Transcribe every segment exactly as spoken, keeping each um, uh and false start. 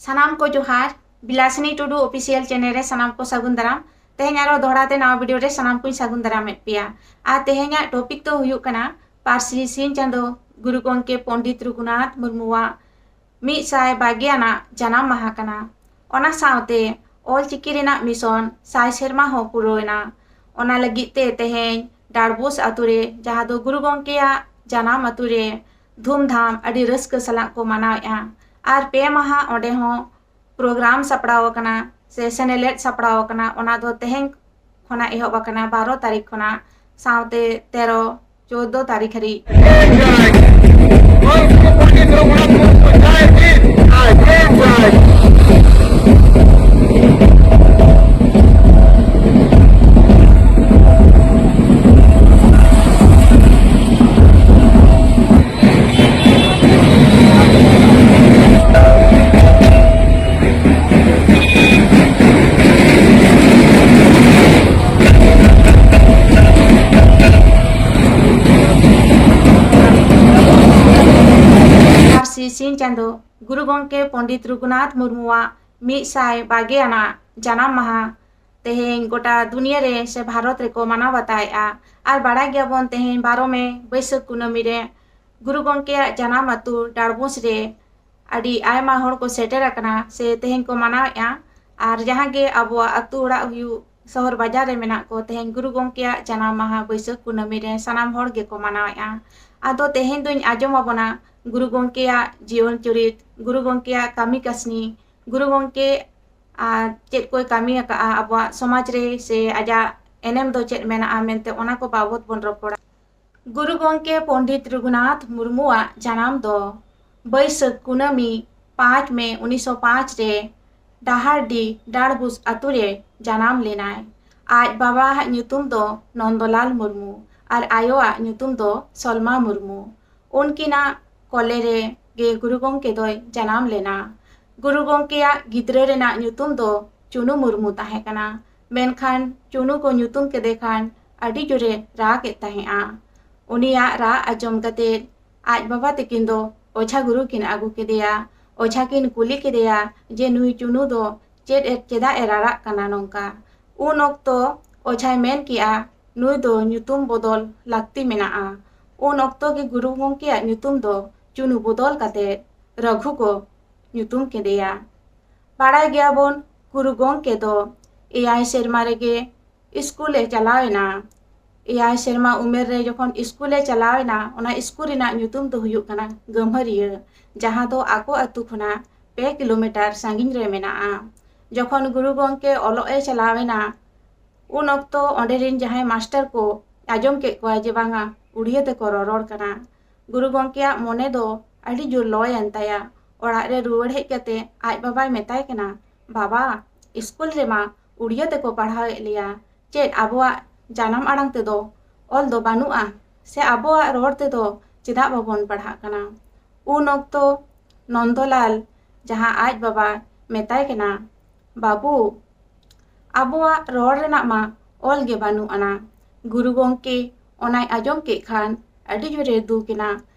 ᱥᱟᱱᱟᱢ ᱠᱚ ᱡᱚᱦᱟᱨ᱾ ᱵᱤᱞᱟᱥᱤᱱᱤ ᱴᱩᱰᱩ ᱚᱯᱷᱤᱥᱤᱭᱟᱞ ᱪᱮᱱᱮᱞ ᱨᱮ ᱥᱟᱱᱟᱢ ᱠᱚ ᱥᱟᱹᱜᱩᱱ ᱫᱟᱨᱟᱢ᱾ ᱛᱮᱦᱮᱧ ᱟᱨᱚ ᱫᱚᱦᱲᱟ ᱛᱮ ᱱᱟᱣᱟ ᱵᱷᱤᱰᱤᱭᱳ ᱨᱮ ᱥᱟᱱᱟᱢ ᱠᱚᱧ ᱥᱟᱹᱜᱩᱱ ᱫᱟᱨᱟᱢᱮᱫ ᱯᱮᱭᱟ᱾ ᱟᱨ ᱛᱮᱦᱮᱧᱟᱜ ᱴᱚᱯᱤᱠ ᱫᱚ ᱦᱩᱭᱩᱜ ᱠᱟᱱᱟ ᱯᱟᱹᱨᱥᱤ ᱥᱤᱧ ᱪᱟᱸᱫᱳ ᱜᱩᱨᱩ ᱜᱚᱢᱠᱮ ᱯᱚᱱᱰᱤᱛ ᱨᱚᱜᱷᱩᱱᱟᱛᱷ ᱢᱩᱨᱢᱩᱣᱟᱜ ᱢᱤᱫ ᱥᱟᱭ ᱵᱟᱜᱮ ᱟᱱᱟᱜ ᱡᱟᱱᱟᱢ ᱢᱟᱦᱟ ᱠᱟᱱᱟ᱾ ᱚᱱᱟ ᱥᱟᱶᱛᱮ ᱚᱞ ᱪᱤᱠᱤ ᱨᱮᱱᱟᱜ ᱢᱤᱥᱚᱱ ᱥᱟᱭ ᱥᱮᱨᱢᱟ ᱦᱚᱸ ᱯᱩᱨᱟᱹᱣ ᱮᱱᱟ᱾ ᱚᱱᱟ ᱞᱟᱹᱜᱤᱫ ᱛᱮ ᱛᱮᱦᱮᱧ ᱰᱟᱲᱵᱩᱥ ᱟᱛᱳ ᱨᱮ, ᱡᱟᱦᱟᱸ ᱫᱚ ᱜᱩᱨᱩ ᱜᱚᱢᱠᱮᱭᱟᱜ ᱡᱟᱱᱟᱢ ᱟᱛᱳ ᱨᱮ, ᱫᱷᱩᱢᱫᱷᱟᱢ ᱟᱹᱰᱤ ᱨᱟᱹᱥᱠᱟᱹ ᱥᱟᱞᱟᱜ ᱠᱚ ᱢᱟᱱᱟᱣᱮᱫᱼᱟ᱾ ᱟᱨ ᱯᱮ ᱢᱟᱦᱟ ᱚᱸᱰᱮ ᱦᱚᱸ ᱯᱨᱳᱜᱨᱟᱢ ᱥᱟᱯᱲᱟᱣ ᱟᱠᱟᱱᱟ ᱥᱮ ᱥᱮᱱᱮᱞᱮᱫ ᱥᱟᱯᱲᱟᱣ ᱟᱠᱟᱱᱟ᱾ ᱚᱱᱟ ᱫᱚ ᱛᱮᱦᱮᱧ ᱠᱷᱚᱱᱟᱜ ᱮᱦᱚᱵ ᱟᱠᱟᱱᱟ, ᱵᱟᱨᱚ ᱛᱟᱹᱨᱤᱠᱷ ᱠᱷᱚᱱᱟᱜ, ᱥᱟᱶᱛᱮ ᱛᱮᱨᱚ ᱪᱳᱫᱽᱫᱳ ᱛᱟᱹᱨᱤᱠᱷ ᱦᱟᱹᱨᱤᱡ᱾ ᱯᱟᱹᱨᱥᱤ ᱥᱤᱧ ᱪᱟᱸᱫᱳ ᱜᱩᱨᱩ ᱜᱚᱢᱠᱮ ᱯᱚᱱᱰᱤᱛ ᱨᱚᱜᱷᱩᱱᱟᱛᱷ ᱢᱩᱨᱢᱩᱣᱟᱜ ᱢᱤᱫ ᱥᱟᱭ ᱵᱟᱜᱮ ᱟᱱᱟᱜ ᱡᱟᱱᱟᱢ ᱢᱟᱦᱟ ᱛᱮᱦᱮᱧ ᱜᱚᱴᱟ ᱫᱩᱱᱤᱭᱟᱹ ᱨᱮ ᱥᱮ ᱵᱷᱟᱨᱚᱛ ᱨᱮᱠᱚ ᱢᱟᱱᱟᱣ ᱵᱟᱛᱟᱣᱮᱫᱼᱟ᱾ ᱟᱨ ᱵᱟᱲᱟᱭ ᱜᱮᱭᱟᱵᱚᱱ, ᱛᱮᱦᱮᱧ ᱵᱟᱨᱚ ᱢᱮ, ᱵᱟᱹᱭᱥᱟᱹᱠᱷ ᱠᱩᱱᱟᱹᱢᱤ ᱨᱮ ᱜᱩᱨᱩ ᱜᱚᱢᱠᱮᱭᱟᱜ ᱡᱟᱱᱟᱢ ᱟᱹᱛᱩ ᱰᱟᱲᱵᱩᱥ ᱨᱮ ᱟᱹᱰᱤ ᱟᱭᱢᱟ ᱦᱚᱲ ᱠᱚ ᱥᱮᱴᱮᱨ ᱟᱠᱟᱱᱟ ᱥᱮ ᱛᱮᱦᱮᱧ ᱠᱚ ᱢᱟᱱᱟᱣᱮᱫᱼᱟ᱾ ᱟᱨ ᱡᱟᱦᱟᱸ ᱜᱮ ᱟᱵᱚᱣᱟᱜ ᱟᱹᱛᱩ ᱚᱲᱟᱜ ᱦᱩᱭᱩᱜ, ᱥᱚᱦᱚᱨ ᱵᱟᱡᱟᱨ ᱨᱮ ᱢᱮᱱᱟᱜ ᱠᱚ, ᱛᱮᱦᱮᱧ ᱜᱩᱨᱩ ᱜᱚᱢᱠᱮᱭᱟᱜ ᱡᱟᱱᱟᱢ ᱢᱟᱦᱟ ᱵᱟᱹᱭᱥᱟᱹᱠᱷ ᱠᱩᱱᱟᱹᱢᱤ ᱨᱮ ᱥᱟᱱᱟᱢ ᱦᱚᱲ ᱜᱮᱠᱚ ᱢᱟᱱᱟᱣᱮᱫᱼᱟ᱾ ᱟᱫᱚ ᱛᱮᱦᱮᱧ ᱫᱚᱧ ᱟᱸᱡᱚᱢ ᱟᱵᱚᱱᱟ ᱜᱩᱨᱩ ᱜᱚᱢᱠᱮᱭᱟᱜ ᱡᱤᱭᱚᱱ ᱪᱩᱨᱤᱛ, ᱜᱩᱨᱩ ᱜᱚᱢᱠᱮᱭᱟᱜ ᱠᱟᱹᱢᱤ ᱠᱟᱹᱥᱱᱤ, ᱜᱩᱨᱩ ᱜᱚᱢᱠᱮ ᱟᱨ ᱪᱮᱫ ᱠᱚᱭ ᱠᱟᱹᱢᱤ ᱟᱠᱟᱫᱼᱟ ᱟᱵᱚᱣᱟᱜ ᱥᱚᱢᱟᱡᱽ ᱨᱮ ᱥᱮ ᱟᱡᱟᱜ ᱮᱱᱮᱢ ᱫᱚ ᱪᱮᱫ ᱢᱮᱱᱟᱜᱼᱟ ᱢᱮᱱᱛᱮ, ᱚᱱᱟ ᱠᱚ ᱵᱟᱵᱚᱛ ᱵᱚᱱ ᱨᱚᱯᱚᱲᱟ᱾ ᱜᱩᱨᱩ ᱜᱚᱢᱠᱮ ᱯᱚᱱᱰᱤᱛ ᱨᱚᱜᱷᱩᱱᱟᱛᱷ ᱢᱩᱨᱢᱩᱣᱟᱜ ᱡᱟᱱᱟᱢ ᱫᱚ ᱵᱟᱹᱭᱥᱟᱹᱠᱷ ᱠᱩᱱᱟᱹᱢᱤ ᱯᱟᱸᱪ ᱢᱮ ᱩᱱᱤᱥᱥᱚ ᱯᱟᱸᱪ ᱨᱮ ᱰᱟᱦᱟᱨᱰᱤ ᱰᱟᱲᱵᱩᱥ ᱟᱛᱳ ᱨᱮ ᱡᱟᱱᱟᱢ ᱞᱮᱱᱟᱭ᱾ ᱟᱡ ᱵᱟᱵᱟᱣᱟᱜ ᱧᱩᱛᱩᱢ ᱫᱚ ᱱᱚᱱᱫᱚᱞᱟᱞ ᱢᱩᱨᱢᱩ ᱟᱨ ᱟᱭᱳᱣᱟᱜ ᱧᱩᱛᱩᱢ ᱫᱚ ᱥᱚᱞᱢᱟ ᱢᱩᱨᱢᱩ᱾ ᱩᱱᱠᱤᱱᱟᱜ ᱠᱚᱞᱮ ᱨᱮ ᱜᱮ ᱜᱩᱨᱩ ᱜᱚᱢᱠᱮ ᱫᱚᱭ ᱡᱟᱱᱟᱢ ᱞᱮᱱᱟ᱾ ᱜᱩᱨᱩ ᱜᱚᱢᱠᱮᱭᱟᱜ ᱜᱤᱫᱽᱨᱟᱹ ᱨᱮᱱᱟᱜ ᱧᱩᱛᱩᱢ ᱫᱚ ᱪᱩᱱᱩ ᱢᱩᱨᱢᱩ ᱛᱟᱦᱮᱸ ᱠᱟᱱᱟ᱾ ᱢᱮᱱᱠᱷᱟᱱ ᱪᱩᱱᱩ ᱠᱚ ᱧᱩᱛᱩᱢ ᱠᱮᱫᱮ ᱠᱷᱟᱱ ᱟᱹᱰᱤ ᱡᱳᱨᱮ ᱨᱟᱜ ᱮᱫ ᱛᱟᱦᱮᱸᱫᱼᱟ᱾ ᱩᱱᱤᱭᱟᱜ ᱨᱟᱜ ᱟᱸᱡᱚᱢ ᱠᱟᱛᱮ ᱟᱡ ᱵᱟᱵᱟ ᱛᱟᱹᱠᱤᱱ ᱫᱚ ᱚᱡᱷᱟ ᱜᱩᱨᱩ ᱠᱤᱱ ᱟᱹᱜᱩ ᱠᱮᱫᱮᱭᱟ᱾ ᱚᱡᱷᱟ ᱠᱤᱱ ᱠᱩᱞᱤ ᱠᱮᱫᱮᱭᱟ ᱡᱮ ᱱᱩᱭ ᱪᱩᱱᱩ ᱫᱚ ᱪᱮᱫ ᱮ, ᱪᱮᱫᱟᱜ ᱮ ᱨᱟᱨᱟᱜ ᱠᱟᱱᱟ ᱱᱚᱝᱠᱟ᱾ ᱩᱱ ᱚᱠᱛᱚ ᱚᱡᱷᱟᱭ ᱢᱮᱱ ᱠᱮᱜᱼᱟ, ᱱᱩᱭ ᱫᱚ ᱧᱩᱛᱩᱢ ᱵᱚᱫᱚᱞ ᱞᱟᱹᱠᱛᱤ ᱢᱮᱱᱟᱜᱼᱟ᱾ ᱩᱱ ᱚᱠᱛᱚ ᱜᱮ ᱜᱩᱨᱩ ᱜᱚᱢᱠᱮᱭᱟᱜ ᱧᱩᱛᱩᱢ ᱫᱚ ᱪᱩᱱᱩ ᱵᱚᱫᱚᱞ ᱠᱟᱛᱮ ᱨᱟᱹᱜᱷᱩ ᱠᱚ ᱧᱩᱛᱩᱢ ᱠᱮᱫᱮᱭᱟ᱾ ᱵᱟᱲᱟᱭ ᱜᱮᱭᱟᱵᱚᱱ, ᱜᱩᱨᱩ ᱜᱚᱢᱠᱮ ᱫᱚ ᱮᱭᱟᱭ ᱥᱮᱨᱢᱟ ᱨᱮᱜᱮ ᱥᱠᱩᱞ ᱮ ᱪᱟᱞᱟᱣ ᱮᱱᱟ᱾ ᱮᱭᱟᱭ ᱥᱮᱨᱢᱟ ᱩᱢᱮᱨ ᱨᱮ ᱡᱚᱠᱷᱚᱱ ᱥᱠᱩᱞ ᱮ ᱪᱟᱞᱟᱣ ᱮᱱᱟ, ᱚᱱᱟ ᱥᱠᱩᱞ ᱨᱮᱱᱟᱜ ᱧᱩᱛᱩᱢ ᱫᱚ ᱦᱩᱭᱩᱜ ᱠᱟᱱᱟ ᱜᱟᱹᱢᱦᱟᱹᱨᱤᱭᱟᱹ, ᱡᱟᱦᱟᱸ ᱫᱚ ᱟᱠᱚ ᱟᱹᱛᱩ ᱠᱷᱚᱱᱟᱜ ᱯᱮ ᱠᱤᱞᱳᱢᱤᱴᱟᱨ ᱥᱟᱺᱜᱤᱧ ᱨᱮ ᱢᱮᱱᱟᱜᱼᱟ᱾ ᱡᱚᱠᱷᱚᱱ ᱜᱩᱨᱩ ᱜᱚᱢᱠᱮ ᱚᱞᱚᱜ ᱮ ᱪᱟᱞᱟᱣ ᱮᱱᱟ, ᱩᱱ ᱚᱠᱛᱚ ᱚᱸᱰᱮ ᱨᱤᱱ ᱡᱟᱦᱟᱸᱭ ᱢᱟᱥᱴᱟᱨ ᱠᱚ ᱟᱸᱡᱚᱢ ᱠᱮᱫ ᱠᱚᱣᱟ ᱡᱮ ᱵᱟᱝᱟ, ᱩᱲᱤᱭᱟᱹ ᱛᱮᱠᱚ ᱨᱚᱨᱚᱲ ᱠᱟᱱᱟ᱾ ᱜᱩᱨᱩ ᱜᱚᱢᱠᱮᱭᱟᱜ ᱢᱚᱱᱮ ᱫᱚ ᱟᱹᱰᱤ ᱡᱳᱨ ᱞᱚᱭᱮᱱ ᱛᱟᱭᱟ᱾ ᱚᱲᱟᱜ ᱨᱮ ᱨᱩᱣᱟᱹᱲ ᱦᱮᱡ ᱠᱟᱛᱮ ᱟᱡ ᱵᱟᱵᱟᱭ ᱢᱮᱛᱟᱭ ᱠᱟᱱᱟ, ᱵᱟᱵᱟ, ᱥᱠᱩᱞ ᱨᱮᱢᱟ ᱩᱲᱤᱭᱟᱹ ᱛᱮᱠᱚ ᱯᱟᱲᱦᱟᱣᱮᱫ ᱞᱮᱭᱟ, ᱪᱮᱫ ᱟᱵᱚᱣᱟᱜ ᱡᱟᱱᱟᱢ ᱟᱲᱟᱝ ᱛᱮᱫᱚ ᱚᱞ ᱫᱚ ᱵᱟᱹᱱᱩᱜᱼᱟ? ᱥᱮ ᱟᱵᱚᱣᱟᱜ ᱨᱚᱲ ᱛᱮᱫᱚ ᱪᱮᱫᱟᱜ ᱵᱟᱵᱚᱱ ᱯᱟᱲᱦᱟᱜ ᱠᱟᱱᱟ? ᱩᱱ ᱚᱠᱛᱚ ᱱᱚᱱᱫᱚᱞᱟᱞ ᱡᱟᱦᱟᱸ ᱟᱡ ᱵᱟᱵᱟ ᱢᱮᱛᱟᱭ ᱠᱟᱱᱟ, ᱵᱟᱹᱵᱩ, ᱟᱵᱚᱣᱟᱜ ᱨᱚᱲ ᱨᱮᱱᱟᱜ ᱢᱟ ᱚᱞ ᱜᱮ ᱵᱟᱹᱱᱩᱜ ᱟᱱᱟ᱾ ᱜᱩᱨᱩ ᱜᱚᱢᱠᱮ ᱚᱱᱟᱭ ᱟᱸᱡᱚᱢ ᱠᱮᱫ ᱠᱷᱟᱱ ᱟᱹᱰᱤ ᱡᱳᱨᱮ ᱫᱩᱠ ᱮᱱᱟ,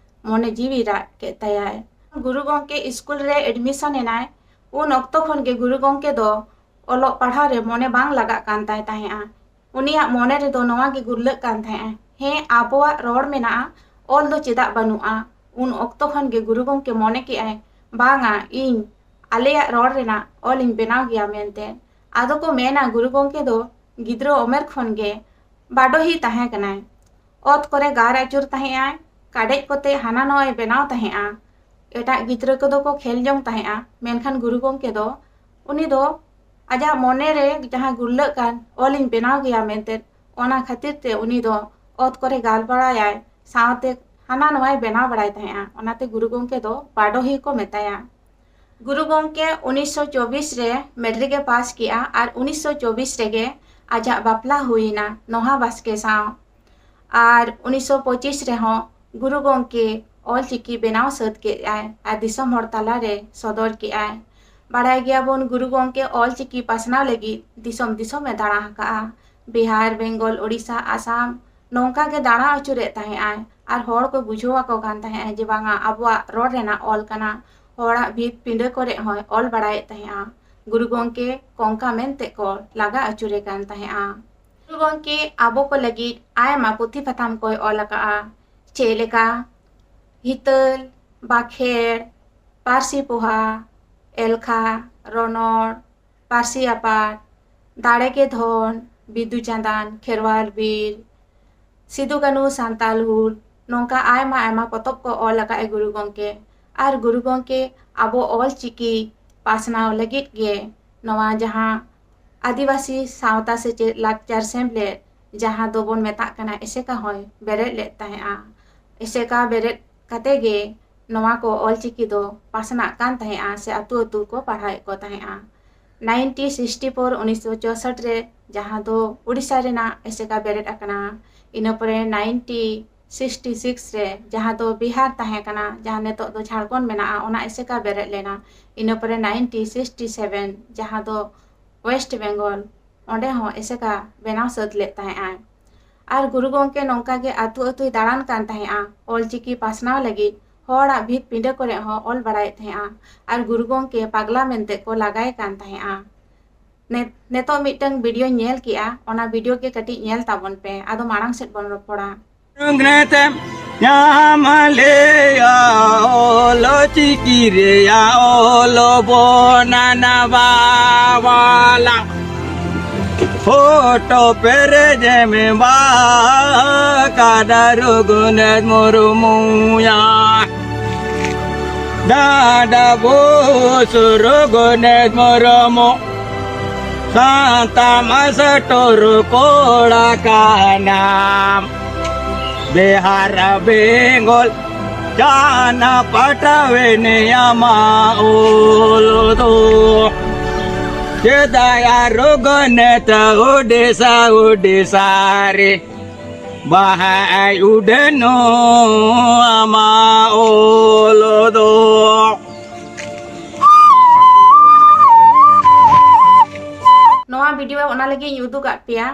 ᱢᱚᱱᱮ ᱡᱤᱣᱤ ᱨᱟᱜ ᱠᱮᱫ ᱛᱟᱭᱟᱭ᱾ ᱜᱩᱨᱩ ᱜᱚᱢᱠᱮ ᱥᱠᱩᱞ ᱨᱮ ᱮᱰᱢᱤᱥᱚᱱ ᱮᱱᱟᱭ, ᱩᱱ ᱚᱠᱛᱚ ᱠᱷᱚᱱ ᱜᱮ ᱜᱩᱨᱩ ᱜᱚᱢᱠᱮ ᱫᱚ ᱚᱞᱚᱜ ᱯᱟᱲᱦᱟᱣ ᱨᱮ ᱢᱚᱱᱮ ᱵᱟᱝ ᱞᱟᱜᱟᱜ ᱠᱟᱱ ᱛᱟᱭ ᱛᱟᱦᱮᱸᱜᱼᱟ᱾ ᱩᱱᱤᱭᱟᱜ ᱢᱚᱱᱮ ᱨᱮᱫᱚ ᱱᱚᱣᱟ ᱜᱮ ᱜᱩᱨᱞᱟᱹᱜ ᱠᱟᱱ ᱛᱟᱦᱮᱸᱜᱼᱟ, ᱦᱮᱸ, ᱟᱵᱚᱣᱟᱜ ᱨᱚᱲ ᱢᱮᱱᱟᱜᱼᱟ, ᱚᱞ ᱫᱚ ᱪᱮᱫᱟᱜ ᱵᱟᱹᱱᱩᱜᱼᱟ? ᱩᱱ ᱚᱠᱛᱚ ᱠᱷᱚᱱ ᱜᱮ ᱜᱩᱨᱩ ᱜᱚᱢᱠᱮ ᱢᱚᱱᱮ ᱠᱮᱜᱼᱟᱭ, ᱵᱟᱝᱟ, ᱤᱧ ᱟᱞᱮᱭᱟᱜ ᱨᱚᱲ ᱨᱮᱱᱟᱜ ᱚᱞ ᱤᱧ ᱵᱮᱱᱟᱣ ᱜᱮᱭᱟ ᱢᱮᱱᱛᱮ᱾ ᱟᱫᱚ ᱠᱚ ᱢᱮᱱᱟ, ᱜᱩᱨᱩ ᱜᱚᱢᱠᱮ ᱫᱚ ᱜᱤᱫᱽᱨᱟᱹ ᱩᱢᱮᱨ ᱠᱷᱚᱱ ᱜᱮ ᱵᱟᱰᱚᱦᱤ ᱛᱟᱦᱮᱸ ᱠᱟᱱᱟᱭ᱾ ᱚᱛ ᱠᱚᱨᱮ ᱜᱟᱨ ᱟᱹᱪᱩᱨ ᱛᱟᱦᱮᱸᱜᱼᱟᱭ, ᱠᱟᱰᱮᱡ ᱠᱚᱛᱮ ᱦᱟᱱᱟ ᱱᱚᱣᱟᱭ ᱵᱮᱱᱟᱣ ᱛᱟᱦᱮᱸᱜᱼᱟ᱾ ᱮᱴᱟᱜ ᱜᱤᱫᱽᱨᱟᱹ ᱠᱚᱫᱚ ᱠᱚ ᱠᱷᱮᱞ ᱡᱚᱝ ᱛᱟᱦᱮᱸᱜᱼᱟ, ᱢᱮᱱᱠᱷᱟᱱ ᱜᱩᱨᱩ ᱜᱚᱢᱠᱮ ᱫᱚ, ᱩᱱᱤ ᱫᱚ ᱟᱡᱟᱜ ᱢᱚᱱᱮ ᱨᱮ ᱡᱟᱦᱟᱸ ᱜᱩᱨᱞᱟᱹᱜ ᱠᱟᱱ ᱚᱞᱤᱧ ᱵᱮᱱᱟᱣ ᱜᱮᱭᱟ ᱢᱮᱱᱛᱮ, ᱚᱱᱟ ᱠᱷᱟᱹᱛᱤᱨ ᱛᱮ ᱩᱱᱤ ᱫᱚ ᱚᱛ ᱠᱚᱨᱮ ᱜᱟᱞ ᱵᱟᱲᱟᱭᱟᱭ, ᱥᱟᱶᱛᱮ ᱦᱟᱱᱟ ᱱᱚᱣᱟᱭ ᱵᱮᱱᱟᱣ ᱵᱟᱲᱟᱭ ᱛᱟᱦᱮᱸᱜᱼᱟ᱾ ᱚᱱᱟᱛᱮ ᱜᱩᱨᱩ ᱜᱚᱢᱠᱮ ᱫᱚ ᱵᱟᱰᱚᱦᱤ ᱠᱚ ᱢᱮᱛᱟᱭᱟ᱾ ᱜᱩᱨᱩ ᱜᱚᱢᱠᱮ ᱩᱱᱤᱥᱥᱚ ᱪᱚᱵᱵᱤᱥ ᱨᱮ ᱢᱮᱴᱨᱤᱠ ᱮ ᱯᱟᱥ ᱠᱮᱜᱼᱟ ᱟᱨ ᱩᱱᱤᱥᱥᱚ ᱪᱚᱵᱵᱤᱥ ᱨᱮᱜᱮ ᱟᱡᱟᱜ ᱵᱟᱯᱞᱟ ᱦᱩᱭᱮᱱᱟ ᱱᱚᱦᱟ ᱵᱟᱥᱠᱮ ᱥᱟᱶ᱾ ᱟᱨ ᱩᱱᱤᱥᱥᱚ ᱯᱚᱸᱪᱤᱥ ᱨᱮᱦᱚᱸ ᱜᱩᱨᱩ ᱜᱚᱢᱠᱮ ᱚᱞᱪᱤᱠᱤ ᱵᱮᱱᱟᱣ ᱥᱟᱹᱛ ᱠᱮᱫᱼᱟᱭ ᱟᱨ ᱫᱤᱥᱚᱢ ᱦᱚᱲ ᱛᱟᱞᱟᱨᱮ ᱥᱚᱫᱚᱨ ᱠᱮᱫᱼᱟᱭ᱾ ᱵᱟᱲᱟᱭ ᱜᱮᱭᱟᱵᱚᱱ, ᱜᱩᱨᱩ ᱜᱚᱢᱠᱮ ᱚᱞᱪᱤᱠᱤ ᱯᱟᱥᱱᱟᱣ ᱞᱟᱹᱜᱤᱫ ᱫᱤᱥᱚᱢ ᱫᱤᱥᱚᱢ ᱮ ᱫᱟᱬᱟ ᱟᱠᱟᱫᱼᱟ᱾ ᱵᱤᱦᱟᱨ, ᱵᱮᱝᱜᱚᱞ, ᱳᱰᱤᱥᱟ, ᱟᱥᱟᱢ, ᱱᱚᱝᱠᱟ ᱜᱮ ᱫᱟᱬᱟ ᱟᱹᱪᱩᱨᱮᱫ ᱛᱟᱦᱮᱸᱫ ᱟᱭ ᱟᱨ ᱦᱚᱲ ᱠᱚ ᱵᱩᱡᱷᱟᱹᱣ ᱟᱠᱚ ᱠᱟᱱ ᱛᱟᱦᱮᱸᱫ ᱡᱮ ᱵᱟᱝᱟ, ᱟᱵᱚᱣᱟᱜ ᱨᱚᱲ ᱨᱮᱱᱟᱜ ᱚᱞ ᱠᱟᱱᱟ᱾ ᱦᱚᱲᱟᱜ ᱵᱷᱤᱛ ᱯᱤᱸᱰᱟᱹ ᱠᱚᱨᱮ ᱦᱚᱸᱭ ᱚᱞ ᱵᱟᱲᱟᱭᱮᱫ ᱛᱟᱦᱮᱸᱫᱼᱟ᱾ ᱜᱩᱨᱩ ᱜᱚᱢᱠᱮ ᱠᱚᱝᱠᱟ ᱢᱮᱱᱛᱮ ᱠᱚ ᱞᱟᱜᱟ ᱟᱹᱪᱩᱨᱮ ᱠᱟᱱ ᱛᱟᱦᱮᱸᱫᱼᱟ᱾ ᱜᱩᱨᱩ ᱜᱚᱢᱠᱮ ᱟᱵᱚ ᱠᱚ ᱞᱟᱹᱜᱤᱫ ᱟᱭᱢᱟ ᱯᱩᱛᱷᱤ ᱯᱟᱛᱷᱟᱢ ᱠᱚᱭ ᱚᱞ ᱟᱠᱟᱫᱼᱟ, ᱪᱮᱫ ᱞᱮᱠᱟ ᱦᱤᱛᱟᱹᱞ, ᱵᱟᱠᱷᱮᱲ, ᱯᱟᱹᱨᱥᱤ ᱯᱚᱦᱟ, ᱮᱞᱠᱷᱟ, ᱨᱚᱱᱚᱲ, ᱯᱟᱹᱨᱥᱤ ᱟᱯᱟᱴ, ᱫᱟᱲᱮ ᱜᱮ ᱫᱷᱚᱱ, ᱵᱤᱫᱩ ᱪᱟᱸᱫᱟᱱ, ᱠᱷᱮᱨᱣᱟᱞ ᱵᱤᱨ, ᱥᱤᱫᱩ ᱠᱟᱹᱱᱦᱩ ᱥᱟᱱᱛᱟᱞ ᱦᱩᱞ, ᱱᱚᱝᱠᱟ ᱟᱭᱢᱟ ᱟᱭᱢᱟ ᱯᱚᱛᱚᱵ ᱠᱚ ᱚᱞ ᱟᱠᱟᱫ ᱮ ᱜᱩᱨᱩ ᱜᱚᱢᱠᱮ᱾ ᱟᱨ ᱜᱩᱨᱩ ᱜᱚᱢᱠᱮ ᱟᱵᱚ ᱚᱞ ᱪᱤᱠᱤ ᱯᱟᱥᱱᱟᱣ ᱞᱟᱹᱜᱤᱫ ᱜᱮ ᱱᱚᱣᱟ ᱡᱟᱦᱟᱸ ᱟᱹᱫᱤᱵᱟᱹᱥᱤ ᱥᱟᱶᱛᱟ ᱥᱮᱪᱮᱫ ᱞᱟᱠᱪᱟᱨ ᱥᱮᱢᱞᱮᱫ, ᱡᱟᱦᱟᱸ ᱫᱚᱵᱚᱱ ᱢᱮᱛᱟᱜ ᱠᱟᱱᱟ ᱮᱥᱮᱠᱟ, ᱦᱚᱸᱭ ᱵᱮᱨᱮᱫ ᱞᱮᱫ ᱛᱟᱦᱮᱸᱫᱼᱟ᱾ ᱮᱥᱮᱠᱟ ᱵᱮᱨᱮᱫ ᱠᱟᱛᱮ ᱜᱮ ᱱᱚᱣᱟ ᱠᱚ ᱚᱞ ᱪᱤᱠᱤ ᱫᱚ ᱯᱟᱥᱱᱟᱜ ᱠᱟᱱ ᱛᱟᱦᱮᱸᱫᱼᱟ ᱥᱮ ᱟᱹᱛᱩ ᱟᱹᱛᱩ ᱠᱚ ᱯᱟᱲᱦᱟᱣᱮᱫ ᱠᱚ ᱛᱟᱦᱮᱸᱫᱼᱟ᱾ ᱱᱟᱭᱤᱱᱴᱤ ᱥᱤᱠᱥᱴᱤ ᱯᱷᱳᱨ, ᱩᱱᱤᱥᱥᱚ ᱪᱳᱥᱚᱴ ᱨᱮ, ᱡᱟᱦᱟᱸ ᱫᱚ ᱩᱲᱤᱥᱥᱟ ᱨᱮᱱᱟᱜ ᱮᱥᱮᱠᱟ ᱵᱮᱨᱮᱫ ᱟᱠᱟᱱᱟ᱾ ᱤᱱᱟᱹ ᱯᱚᱨᱮ ᱱᱟᱭᱤᱱᱴᱤ ᱥᱤᱠᱥᱴᱤ ᱥᱤᱠᱥ ᱨᱮ, ᱡᱟᱦᱟᱸ ᱫᱚ ᱵᱤᱦᱟᱨ ᱛᱟᱦᱮᱸ ᱠᱟᱱᱟ, ᱡᱟᱦᱟᱸ ᱱᱤᱛᱚᱜ ᱫᱚ ᱡᱷᱟᱲᱠᱷᱚᱸᱰ ᱢᱮᱱᱟᱜᱼᱟ, ᱚᱱᱟ ᱮᱥᱮᱠᱟ ᱵᱮᱨᱮᱫ ᱞᱮᱱᱟ᱾ ᱤᱱᱟᱹ ᱯᱚᱨᱮ ᱱᱟᱭᱤᱱᱴᱤ ᱥᱤᱠᱥᱴᱤ ᱥᱮᱵᱷᱮᱱ, ᱡᱟᱦᱟᱸ ᱫᱚ ᱳᱭᱮᱥᱴ ᱵᱮᱝᱜᱚᱞ, ᱚᱸᱰᱮ ᱦᱚᱸ ᱮᱥᱮᱠᱟ ᱵᱮᱱᱟᱣ ᱥᱟᱹᱛ ᱞᱮᱫ ᱛᱟᱦᱮᱸᱫ ᱟᱭ᱾ ᱟᱨ ᱜᱩᱨᱩ ᱜᱚᱢᱠᱮ ᱱᱚᱝᱠᱟ ᱜᱮ ᱟᱹᱛᱩ ᱟᱹᱛᱩᱭ ᱫᱟᱬᱟᱱ ᱠᱟᱱ ᱛᱟᱦᱮᱸᱫᱼᱟ ᱚᱞ ᱪᱤᱠᱤ ᱯᱟᱥᱱᱟᱣ ᱞᱟᱹᱜᱤᱫ᱾ ᱦᱚᱲᱟᱜ ᱵᱷᱤᱛ ᱯᱤᱸᱰᱟᱹ ᱠᱚᱨᱮ ᱦᱚᱸ ᱚᱞ ᱵᱟᱲᱟᱭᱮᱫ ᱛᱟᱦᱮᱸᱫᱼᱟ᱾ ᱟᱨ ᱜᱩᱨᱩ ᱜᱚᱢᱠᱮ ᱯᱟᱜᱽᱞᱟ ᱢᱮᱱᱛᱮ ᱠᱚ ᱞᱟᱜᱟᱭ ᱠᱟᱱ ᱛᱟᱦᱮᱸᱫᱼᱟ᱾ ᱱᱮ- ᱱᱤᱛᱚᱜ ᱢᱤᱫᱴᱟᱝ ᱵᱷᱤᱰᱤᱭᱳᱧ ᱧᱮᱞ ᱠᱮᱜᱼᱟ, ᱚᱱᱟ ᱵᱷᱤᱰᱤᱭᱳ ᱜᱮ ᱠᱟᱹᱴᱤᱡ ᱧᱮᱞ ᱛᱟᱵᱚᱱ ᱯᱮ, ᱟᱫᱚ ᱢᱟᱲᱟᱝ ᱥᱮᱫ ᱵᱚᱱ ᱨᱚᱯᱚᱲᱟ᱾ ᱨᱚᱜᱷᱩᱱᱟᱛᱷ ᱧᱟᱢ ᱞᱮᱭᱟ ᱚᱞ ᱪᱤᱠᱤ ᱨᱮᱭᱟᱜ ᱚᱞ ᱵᱚᱱᱟ ᱱᱟᱣᱟ ᱵᱟᱞᱟ᱾ ᱯᱷᱳᱴᱳ ᱯᱮᱨᱮᱡᱮᱢ ᱮᱢᱟ ᱠᱟᱫᱟ ᱨᱚᱜᱷᱩᱱᱟᱛᱷ ᱢᱩᱨᱢᱩᱭᱟ᱾ ᱰᱟᱸᱰᱟ ᱵᱚᱥ ᱨᱚᱜᱷᱩᱱᱟᱛᱷ ᱢᱩᱨᱢᱩ, ᱥᱟᱱᱛᱟᱲ ᱢᱟᱥᱴᱚᱨ ᱠᱚᱲᱟ ᱠᱟᱱᱟᱢ᱾ ᱵᱤᱦᱟᱨ ᱵᱮᱝᱜᱚᱞ ᱡᱟᱱᱟ ᱯᱟᱴᱟᱣᱮᱱ ᱟᱢᱟᱜ ᱚᱞ ᱫᱚ᱾ ᱪᱮᱫᱟᱭᱟ ᱨᱚᱜᱷᱩᱱᱟᱛᱷ ᱳᱰᱤᱥᱟ, ᱳᱰᱤᱥᱟ ᱨᱮ ᱵᱟᱦᱟᱭ ᱩᱰᱟᱹᱱᱚᱜ ᱟᱢᱟᱜ ᱚᱞ ᱫᱚ᱾ ᱱᱚᱣᱟ ᱵᱷᱤᱰᱤᱭᱳ ᱚᱱᱟ ᱞᱟᱹᱜᱤᱫ ᱤᱧ ᱩᱫᱩᱜ ᱟᱫ ᱯᱮᱭᱟ᱾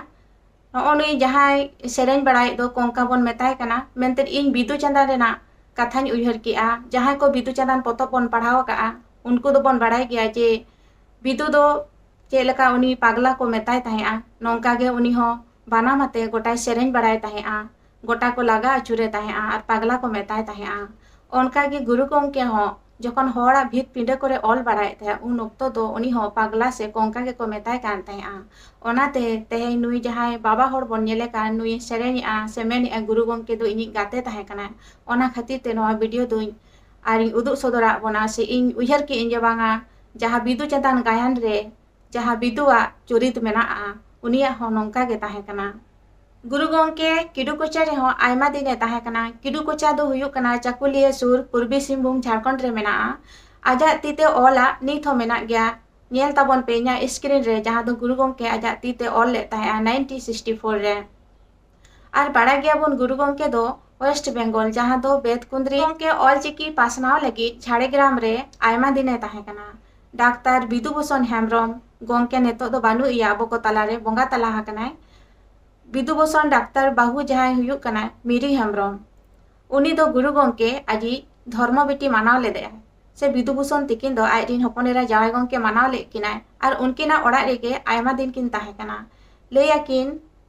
ᱱᱚᱜᱼᱚ ᱱᱩᱭ ᱡᱟᱦᱟᱸᱭ ᱥᱮᱨᱮᱧ ᱵᱟᱲᱟᱭᱮᱫ ᱫᱚ, ᱠᱚᱝᱠᱟ ᱵᱚᱱ ᱢᱮᱛᱟᱭ ᱠᱟᱱᱟ, ᱢᱮᱱᱛᱮ ᱤᱧ ᱵᱤᱫᱩ ᱪᱟᱸᱫᱟᱱ ᱨᱮᱱᱟᱜ ᱠᱟᱛᱷᱟᱧ ᱩᱭᱦᱟᱹᱨ ᱠᱮᱜᱼᱟ᱾ ᱡᱟᱦᱟᱸᱭ ᱠᱚ ᱵᱤᱫᱩ ᱪᱟᱸᱫᱟᱱ ᱯᱚᱛᱚᱵ ᱵᱚᱱ ᱯᱟᱲᱦᱟᱣ ᱟᱠᱟᱜᱼᱟ, ᱩᱱᱠᱩ ᱫᱚᱵᱚᱱ ᱵᱟᱲᱟᱭ ᱜᱮᱭᱟ ᱡᱮ ᱵᱤᱫᱩ ᱫᱚ ᱪᱮᱫ ᱞᱮᱠᱟ ᱩᱱᱤ ᱯᱟᱜᱽᱞᱟ ᱠᱚ ᱢᱮᱛᱟᱭ ᱛᱟᱦᱮᱸᱜᱼᱟ, ᱱᱚᱝᱠᱟ ᱜᱮ ᱩᱱᱤ ᱦᱚᱸ ᱵᱟᱱᱟᱢ ᱟᱛᱮ ᱜᱚᱴᱟᱭ ᱥᱮᱨᱮᱧ ᱵᱟᱲᱟᱭ ᱛᱟᱦᱮᱸᱜᱼᱟ, ᱜᱚᱴᱟ ᱠᱚ ᱞᱟᱜᱟ ᱟᱹᱪᱩᱨᱮ ᱛᱟᱦᱮᱸᱜᱼᱟ ᱟᱨ ᱯᱟᱜᱽᱞᱟ ᱠᱚ ᱢᱮᱛᱟᱭ ᱛᱟᱦᱮᱸᱜᱼᱟ᱾ ᱚᱱᱠᱟ ᱜᱮ ᱜᱩᱨᱩ ᱜᱚᱢᱠᱮ ᱦᱚᱸ ᱡᱚᱠᱷᱚᱱ ᱦᱚᱲᱟᱜ ᱵᱷᱤᱛ ᱯᱤᱸᱰᱟᱹ ᱠᱚᱨᱮ ᱚᱞ ᱵᱟᱲᱟᱭᱮᱫ ᱛᱟᱦᱮᱸᱜ, ᱩᱱ ᱚᱠᱛᱚ ᱫᱚ ᱩᱱᱤ ᱦᱚᱸ ᱯᱟᱜᱽᱞᱟ ᱥᱮ ᱠᱚᱝᱠᱟ ᱜᱮᱠᱚ ᱢᱮᱛᱟᱭ ᱠᱟᱱ ᱛᱟᱦᱮᱸᱜᱼᱟ᱾ ᱚᱱᱟᱛᱮ ᱛᱮᱦᱮᱧ ᱱᱩᱭ ᱡᱟᱦᱟᱸᱭ ᱵᱟᱵᱟ ᱦᱚᱲ ᱵᱚᱱ ᱧᱮᱞᱮ ᱠᱟᱱ, ᱱᱩᱭᱮ ᱥᱮᱨᱮᱧᱮᱜᱼᱟ ᱥᱮ ᱢᱮᱱᱮᱜᱼᱟ, "ᱜᱩᱨᱩ ᱜᱚᱢᱠᱮ ᱫᱚ ᱤᱧᱤᱡ ᱜᱟᱛᱮ ᱛᱟᱦᱮᱸ ᱠᱟᱱᱟᱭ", ᱚᱱᱟ ᱠᱷᱟᱹᱛᱤᱨ ᱛᱮ ᱱᱚᱣᱟ ᱵᱷᱤᱰᱤᱭᱳ ᱫᱩᱧ ᱟᱨᱤᱧ ᱩᱫᱩᱜ ᱥᱚᱫᱚᱨᱟᱜ ᱵᱚᱱᱟ᱾ ᱥᱮ ᱤᱧ ᱩᱭᱦᱟᱹᱨ ᱠᱮᱜᱼᱟᱹᱧ ᱡᱮ ᱵᱟᱝᱟ, ᱡᱟᱦᱟᱸ ᱵᱤᱫᱩ ᱪᱟᱸᱫᱟᱱ ᱜᱟᱭᱟᱱ ᱨᱮ ᱡᱟᱦᱟᱸ ᱵᱤᱫᱩᱣᱟᱜ ᱪᱚᱨᱤᱛ ᱢᱮᱱᱟᱜᱼᱟ, ᱩᱱᱤᱭᱟᱜ ᱦᱚᱸ ᱱᱚᱝᱠᱟ ᱜᱮ ᱛᱟᱦᱮᱸ ᱠᱟᱱᱟ᱾ ᱜᱩᱨᱩ ᱜᱚᱢᱠᱮ ᱠᱤᱰᱩ ᱠᱚᱪᱟ ᱨᱮᱦᱚᱸ ᱟᱭᱢᱟ ᱫᱤᱱᱮ ᱛᱟᱦᱮᱸ ᱠᱟᱱᱟ᱾ ᱠᱤᱰᱩ ᱠᱚᱪᱟ ᱫᱚ ᱦᱩᱭᱩᱜ ᱠᱟᱱᱟ ᱪᱟᱠᱩᱞᱤᱭᱟᱹ ᱥᱩᱨ, ᱯᱩᱨᱵᱤ ᱥᱤᱝᱵᱷᱩᱢ, ᱡᱷᱟᱲᱠᱷᱚᱸᱰ ᱨᱮ ᱢᱮᱱᱟᱜᱼᱟ᱾ ᱟᱡᱟᱜ ᱛᱤ ᱛᱮ ᱚᱞᱟᱜ ᱱᱤᱛ ᱦᱚᱸ ᱢᱮᱱᱟᱜ ᱜᱮᱭᱟ᱾ ᱧᱮᱞ ᱛᱟᱵᱚᱱ ᱯᱮ ᱤᱧᱟᱹᱜ screen ᱨᱮ, ᱡᱟᱦᱟᱸ ᱫᱚ ᱜᱩᱨᱩ ᱜᱚᱢᱠᱮ ᱟᱡᱟᱜ ᱛᱤ ᱛᱮ ᱚᱞ ᱞᱮᱫ ᱛᱟᱦᱮᱸᱜᱼᱟ nineteen sixty four ᱨᱮ᱾ ᱟᱨ ᱵᱟᱲᱟᱭ ᱜᱮᱭᱟᱵᱚᱱ ᱜᱩᱨᱩ ᱜᱚᱢᱠᱮ ᱫᱚ West Bengal, ᱡᱟᱦᱟᱸ ᱫᱚ ᱵᱮᱛᱠᱩᱸᱫᱽᱨᱤ, ᱜᱚᱢᱠᱮ ᱚᱞᱪᱤᱠᱤ ᱯᱟᱥᱱᱟᱣ ᱞᱟᱹᱜᱤᱫ ᱡᱷᱟᱲᱜᱨᱟᱢ ᱨᱮ ᱟᱭᱢᱟ ᱫᱤᱱᱮ ᱛᱟᱦᱮᱸ ᱠᱟᱱᱟ᱾ ᱰᱟᱠᱛᱟᱨ ᱵᱤᱫᱩ ᱵᱷᱩᱥᱚᱱ ᱦᱮᱢᱵᱨᱚᱢ ᱜᱚᱢᱠᱮ ᱱᱤᱛᱚᱜ ᱫᱚ ᱵᱟᱹᱱᱩᱜ ᱮᱭᱟ ᱟᱵᱚ ᱠᱚ ᱛᱟᱞᱟᱨᱮ, ᱵᱚᱸᱜᱟ ᱛᱟᱞᱟ ᱟᱠᱟᱱᱟᱭ᱾ ᱵᱤᱫᱩ ᱵᱷᱩᱥᱚᱱ ᱰᱟᱠᱛᱟᱨ ᱵᱟᱹᱦᱩ ᱡᱟᱦᱟᱸᱭ ᱦᱩᱭᱩᱜ ᱠᱟᱱᱟᱭ ᱢᱤᱨᱤ ᱦᱮᱢᱵᱨᱚᱢ, ᱩᱱᱤ ᱫᱚ ᱜᱩᱨᱩ ᱜᱚᱢᱠᱮ ᱟᱡᱤᱡ ᱫᱷᱚᱨᱢᱚ ᱵᱤᱴᱤ ᱢᱟᱱᱟᱣ ᱞᱮᱫᱮᱭᱟᱭ᱾ ᱥᱮ ᱵᱤᱫᱩ ᱵᱷᱩᱥᱚᱱ ᱛᱤᱠᱤᱱ ᱫᱚ ᱟᱡ ᱨᱤᱱ ᱦᱚᱯᱚᱱ ᱮᱨᱟ ᱡᱟᱶᱟᱭ ᱜᱚᱢᱠᱮ ᱢᱟᱱᱟᱣ ᱞᱮᱫ ᱠᱤᱱᱟᱭ ᱟᱨ ᱩᱱᱠᱤᱱᱟᱜ ᱚᱲᱟᱜ ᱨᱮᱜᱮ ᱟᱭᱢᱟ ᱫᱤᱱ ᱠᱤᱱ ᱛᱟᱦᱮᱸ ᱠᱟᱱᱟ᱾ ᱞᱟᱹᱭ ᱟᱹᱠᱤᱱ,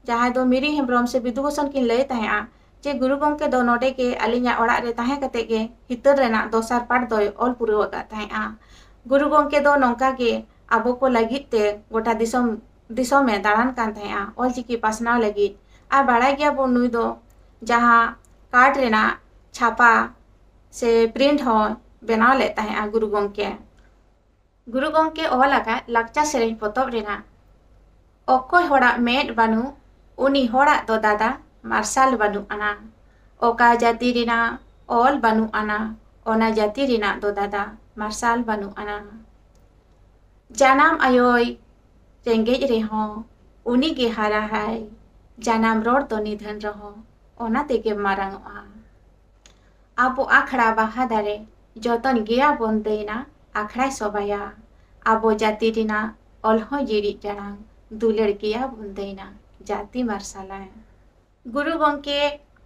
ᱡᱟᱦᱟᱸᱭ ᱫᱚ ᱢᱤᱨᱤ ᱦᱮᱢᱵᱨᱚᱢ ᱥᱮ ᱵᱤᱫᱩ ᱵᱷᱩᱥᱚᱱ ᱠᱤᱱ ᱞᱟᱹᱭ ᱛᱟᱦᱮᱸᱜᱼᱟ ᱡᱮ, "ᱜᱩᱨᱩ ᱜᱚᱢᱠᱮ ᱫᱚ ᱱᱚᱰᱮ ᱜᱮ ᱟᱹᱞᱤᱧᱟᱜ ᱚᱲᱟᱜ ᱨᱮ ᱛᱟᱦᱮᱸ ᱠᱟᱛᱮ ᱜᱮ ᱦᱤᱛᱟᱹᱨ ᱨᱮᱱᱟᱜ ᱫᱚᱥᱟᱨ ᱯᱟᱴ ᱫᱚᱭ ᱚᱞ ᱯᱩᱨᱟᱹᱣ ᱟᱠᱟᱫ ᱛᱟᱦᱮᱸᱜᱼᱟ᱾ ᱜᱩᱨᱩ ᱜᱚᱢᱠᱮ ᱫᱚ ᱱᱚᱝᱠᱟ ᱜᱮ ᱟᱵᱚ ᱠᱚ ᱞᱟᱹᱜᱤᱫ ᱛᱮ ᱜᱚᱴᱟ ᱫᱤᱥᱚᱢ, ᱫᱤᱥᱚᱢᱮ ᱫᱟᱬᱟᱱ ᱠᱟᱱ ᱛᱟᱦᱮᱸᱜᱼᱟ ᱚᱞᱪᱤᱠᱤ ᱯᱟᱥᱱᱟᱣ ᱞᱟᱹᱜᱤᱫ᱾ ᱟᱨ ᱵᱟᱲᱟᱭ ᱜᱮᱭᱟᱵᱚᱱ ᱱᱩᱭ ᱫᱚ ᱡᱟᱦᱟᱸ ᱠᱟᱨᱰ ᱨᱮᱱᱟᱜ ᱪᱷᱟᱯᱟ ᱥᱮ ᱯᱨᱤᱱᱴ ᱦᱚᱸ ᱵᱮᱱᱟᱣ ᱞᱮᱫ ᱛᱟᱦᱮᱸᱜᱼᱟ ᱜᱩᱨᱩ ᱜᱚᱢᱠᱮ᱾ ᱜᱩᱨᱩ ᱜᱚᱢᱠᱮ ᱚᱞ ᱟᱠᱟᱫ ᱞᱟᱠᱪᱟᱨ ᱥᱮᱨᱮᱧ ᱯᱚᱛᱚᱵ ᱨᱮᱱᱟᱜ ᱚᱠᱚᱭ ᱦᱚᱲᱟᱜ ᱢᱮᱫ ᱵᱟᱹᱱᱩᱜ, ᱩᱱᱤ ᱦᱚᱲᱟᱜ ᱫᱚ ᱫᱟᱫᱟ ᱢᱟᱨᱥᱟᱞ ᱵᱟᱹᱱᱩᱜ ᱟᱱᱟ᱾ ᱚᱠᱟ ᱡᱟᱹᱛᱤ ᱨᱮᱱᱟᱜ ᱚᱞ ᱵᱟᱹᱱᱩᱜ ᱟᱱᱟ, ᱚᱱᱟ ᱡᱟᱹᱛᱤ ᱨᱮᱱᱟᱜ ᱫᱚ ᱫᱟᱫᱟ ᱢᱟᱨᱥᱟᱞ ᱵᱟᱹᱱᱩᱜ ᱟᱱᱟ᱾ ᱡᱟᱱᱟᱢ ᱟᱭᱳᱭ ᱨᱮᱸᱜᱮᱡ ᱨᱮᱦᱚᱸ, ᱩᱱᱤ ᱜᱮ ᱦᱟᱨᱟᱦᱟᱭ᱾ ᱡᱟᱱᱟᱢ ᱨᱚᱲ ᱫᱚ ᱱᱤᱫᱷᱟᱹᱱ ᱨᱮᱦᱚᱸ, ᱚᱱᱟ ᱛᱮᱜᱮ ᱢᱟᱨᱟᱝᱚᱜᱼᱟ᱾ ᱟᱵᱚ ᱟᱠᱷᱲᱟ ᱵᱟᱦᱟ ᱫᱟᱨᱮ, ᱡᱚᱛᱚᱱ ᱜᱮᱭᱟ ᱵᱚᱱ ᱫᱟᱹᱭᱱᱟ, ᱟᱠᱷᱲᱟᱭ ᱥᱚᱵᱟᱭᱟ᱾ ᱟᱵᱚ ᱡᱟᱹᱛᱤ ᱨᱮᱱᱟᱜ ᱚᱞ ᱦᱚᱸ ᱡᱤᱲᱤᱡ ᱡᱟᱲᱟᱝ, ᱫᱩᱞᱟᱹᱲ ᱜᱮᱭᱟ ᱵᱚᱱ ᱫᱟᱹᱭᱱᱟ, ᱡᱟᱹᱛᱤ ᱢᱟᱨᱥᱟᱞᱟᱭ᱾ ᱜᱩᱨᱩ ᱜᱚᱢᱠᱮ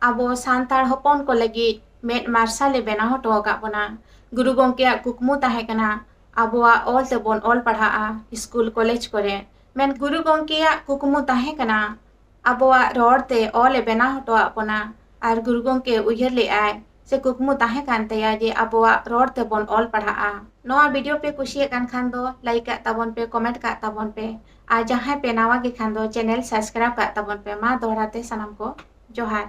ᱟᱵᱚ ᱥᱟᱱᱛᱟᱲ ᱦᱚᱯᱚᱱ ᱠᱚ ᱞᱟᱹᱜᱤᱫ ᱢᱮᱫ ᱢᱟᱨᱥᱟᱞ ᱮ ᱵᱮᱱᱟᱣ ᱦᱚᱴᱚ ᱟᱠᱟᱫ ᱵᱚᱱᱟ᱾ ᱜᱩᱨᱩ ᱜᱚᱢᱠᱮᱭᱟᱜ ᱠᱩᱠᱢᱩ ᱛᱟᱦᱮᱸ ᱠᱟᱱᱟ ᱟᱵᱚᱣᱟᱜ ᱚᱞ ᱛᱮᱵᱚᱱ ᱚᱞ ᱯᱟᱲᱦᱟᱜᱼᱟ ᱥᱠᱩᱞ ᱠᱚᱞᱮᱡᱽ ᱠᱚᱨᱮ᱾ ᱢᱮᱱ ᱜᱩᱨᱩ ᱜᱚᱢᱠᱮᱭᱟᱜ ᱠᱩᱠᱢᱩ ᱛᱟᱦᱮᱸ ᱠᱟᱱᱟ ᱟᱵᱚᱣᱟᱜ ᱨᱚᱲ ᱛᱮ ᱚᱞ ᱮ ᱵᱮᱱᱟᱣ ᱦᱚᱴᱚᱣᱟᱜ ᱵᱚᱱᱟ᱾ ᱟᱨ ᱜᱩᱨᱩ ᱜᱚᱢᱠᱮ ᱩᱭᱦᱟᱹᱨ ᱞᱮᱫᱼᱟᱭ ᱥᱮ ᱠᱩᱠᱢᱩ ᱛᱟᱦᱮᱸ ᱠᱟᱱ ᱛᱟᱭᱟ ᱡᱮ ᱟᱵᱚᱣᱟᱜ ᱨᱚᱲ ᱛᱮᱵᱚᱱ ᱚᱞ ᱯᱟᱲᱦᱟᱜᱼᱟ᱾ ᱱᱚᱣᱟ ᱵᱷᱤᱰᱤᱭᱳ ᱯᱮ ᱠᱩᱥᱤᱭᱟᱜ ᱠᱟᱱ ᱠᱷᱟᱱ ᱫᱚ ᱞᱟᱭᱤᱠ ᱠᱟᱜ ᱛᱟᱵᱚᱱ ᱯᱮ, ᱠᱚᱢᱮᱱᱴ ᱠᱟᱜ ᱛᱟᱵᱚᱱ ᱯᱮ, ᱟᱨ ᱡᱟᱦᱟᱸᱭ ᱯᱮ ᱱᱟᱣᱟ ᱜᱮ ᱠᱷᱟᱱ ᱫᱚ ᱪᱮᱱᱮᱞ ᱥᱟᱵᱥᱠᱨᱟᱭᱤᱵ ᱠᱟᱜ ᱛᱟᱵᱚᱱ ᱯᱮ᱾ ᱢᱟ ᱫᱚᱦᱲᱟ ᱛᱮ ᱥᱟᱱᱟᱢ ᱠᱚ ᱡᱚᱦᱟᱨ᱾